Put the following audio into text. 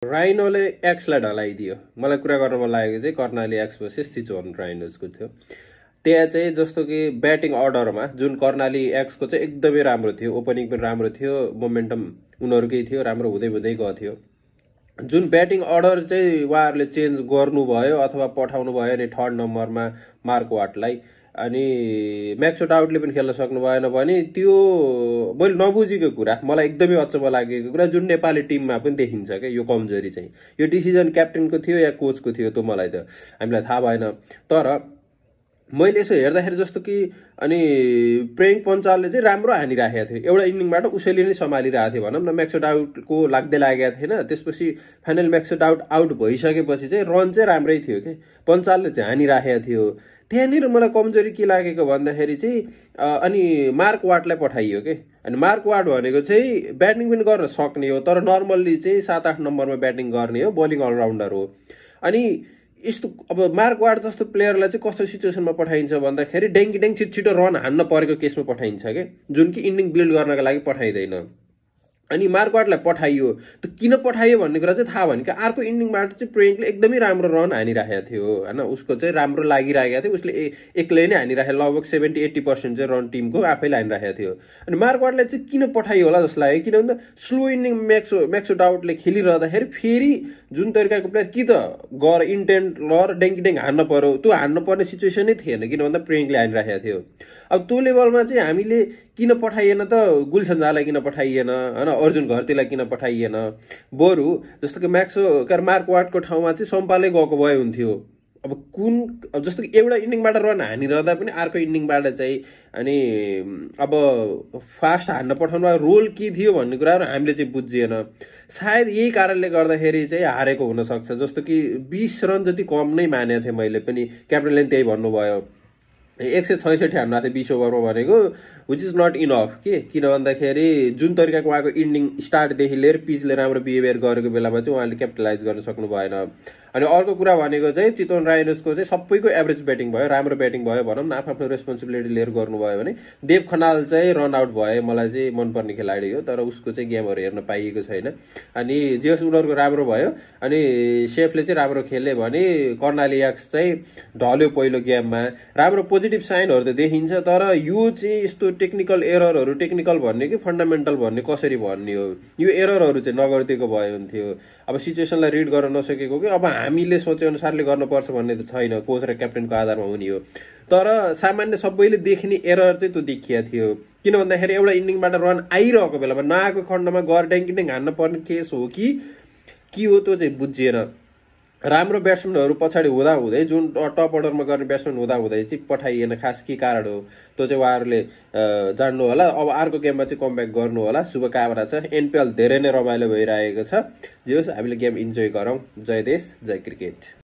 राइनोले एक्सलाई ढलाइदियो। मलाई कुरा गर्न मन लागेको चाहिँ कर्णाली एक्स भर्सेस चितवन राइनोजको थियो। त्यहाँ चाहिँ जस्तो कि ब्याटिङ अर्डरमा जुन कर्णाली एक्सको चाहिँ एकदमै राम्रो थियो, ओपनिङ पनि राम्रो थियो, मोमेन्टम उनीहरूकै थियो, राम्रो हुँदै हुँदै गएको थियो। जुन ब्याटिङ अर्डर चाहिँ उहाँहरूले चेन्ज गर्नुभयो अथवा पठाउनु भयो नि थर्ड नम्बरमा मार्क वाटलाई, अनि म्याक्सवेल आउटले पनि खेल्न सक्नु भएन भने त्यो मैले नबुझेको कुरा, मलाई एकदमै अचम्म लागेको कुरा जुन नेपाली टिममा पनि देखिन्छ क्या यो कमजोरी चाहिँ। यो डिसिजन क्याप्टेनको थियो या कोचको थियो त्यो मलाई त हामीलाई थाहा भएन। तर मैले यसो हेर्दाखेरि जस्तो कि अनि प्रेङ पञ्चालले चाहिँ राम्रो हानिराखेको थियो, एउटा इनिङबाट उसैले नै सम्हालिरहेको थियो भनौँ न। म्याक्सवेल आउटको लाग्दै लागेको थिएन, त्यसपछि फाइनल म्याक्सवेल आउट भइसकेपछि चाहिँ रन चाहिँ राम्रै थियो कि पञ्चालले चाहिँ हानिराखेको थियो। त्यहाँनिर मलाई कमजोरी के लागेको भन्दाखेरि चाहिँ अनि मार्क वाटलाई पठाइयो कि, अनि मार्क वाट भनेको चाहिँ ब्याटिङ पनि गर्न सक्ने हो तर नर्मल्ली चाहिँ 7-8 नम्बरमा ब्याटिङ गर्ने हो, बलिङ अलराउन्डर हो। अनि यस्तो अब मार्क वाट जस्तो प्लेयरलाई चाहिँ कस्तो सिचुएसनमा पठाइन्छ भन्दाखेरि डेङ्गी छिटो रन हान्न परेको केसमा पठाइन्छ कि, जुन कि इन्निङ बिल्ड गर्नको लागि पठाइँदैन। अनि मार्क वाटलाई पठाइयो, त किन पठाइयो भन्ने कुरा चाहिँ थाहा भयो कि अर्को इन्निङबाट चाहिँ प्रेङले एकदमै राम्रो रन हानिराखेको थियो होइन, उसको चाहिँ राम्रो लागिरहेको थियो, उसले एक्लै नै हानिराखेको, लगभग 70-80% चाहिँ रन टिमको आफैले हानिराखेको थियो। अनि मार्क वाटलाई चाहिँ किन पठाइयो होला जस्तो लाग्यो, किन भन्दा स्लो इन्निङ म्याक्सवेल आउटले खेलिरहँदाखेरि फेरि जुन तरिकाको प्लेयर कि त गर इन्टेन्ट लर डेङ हान्न पर्यो, त्यो हान्न पर्ने सिचुएसनै थिएन किन भन्दा प्रेङले हानिराखेको थियो। अब त्यो लेभलमा चाहिँ हामीले किन पठाइएन त, गुलसन झालाई किन पठाइएन होइन, अर्जुन घरतीलाई किन पठाइएन, बरु जस्तो कि मार्क वाटको ठाउँमा चाहिँ सम्पाले गएको भए हुन्थ्यो। अब जस्तो कि एउटा इन्निङबाट रन हानिरहँदा पनि अर्को इन्निङबाट चाहिँ अनि अब फास्ट हान्न पठाउनु रोल के थियो भन्ने कुराहरू हामीले चाहिँ बुझिएन। सायद यही कारणले गर्दाखेरि चाहिँ हारेको हुनसक्छ। जस्तो कि 20 रन जति कम नै मानेको थिएँ मैले पनि, क्याप्टनले त्यही भन्नुभयो 166 हान्नु थियो 20 ओभरमा भनेको, विच इज नट इनफ के, किन भन्दाखेरि जुन तरिकाको उहाँको इन्डिङ स्टार्टदेखि लिएर पिचले राम्रो बिहेभियर गरेको बेलामा चाहिँ उहाँले क्यापिटलाइज गर्न सक्नु भएन। अनि अर्को कुरा भनेको चाहिँ चितवन राइनोजको चाहिँ सबैको एभरेज ब्याटिङ भयो, राम्रो ब्याटिङ भयो भनौँ न, आफ्नो रेस्पोन्सिबिलिटी लिएर गर्नुभयो भने। देव खनाल चाहिँ रन आउट भए, मलाई चाहिँ मनपर्ने खेलाडी हो तर उसको चाहिँ गेमहरू हेर्न पाइएको छैन। अनि जे होस् उनीहरूको राम्रो भयो। अनि सेफले चाहिँ राम्रो खेले भने कर्णाली एक्स चाहिँ ढल्यो पहिलो गेममा, राम्रो पोजिटिभ साइनहरू त देखिन्छ। तर यो चाहिँ यस्तो टेक्निकल एररहरू, टेक्निकल भन्ने कि फन्डामेन्टल भन्ने कसरी भन्ने हो, यो एररहरू चाहिँ नगरिदिएको भए हुन्थ्यो। अब सिचुएसनलाई रिड गर्न नसकेको कि अब हामीले सोचे अनुसारले गर्नुपर्छ भन्ने त छैन, कोच र क्याप्टेनको आधारमा हुने हो। तर सामान्य सबैले देख्ने एरर चाहिँ त्यो देखिया थियो। किन भन्दाखेरि एउटा इन्निङबाट रन आइरहेको बेलामा नआएको खण्डमा गर डेङ हान्न पर्ने केस हो कि के हो त्यो चाहिँ बुझिएन। राम्रो ब्याट्सम्यानहरू पछाडि हुँदै जुन टप अर्डरमा गर्ने ब्याट्सम्यान हुँदै चाहिँ पठाइएन, खास के कारण हो त्यो चाहिँ उहाँहरूले जान्नु होला। अब अर्को गेममा चाहिँ कमब्याक गर्नु होला, शुभकामना छ। एनपिएल धेरै नै रमाइलो भइरहेको छ। जे होस् हामीले गेम इन्जोय गरौँ। जय देश, जय क्रिकेट।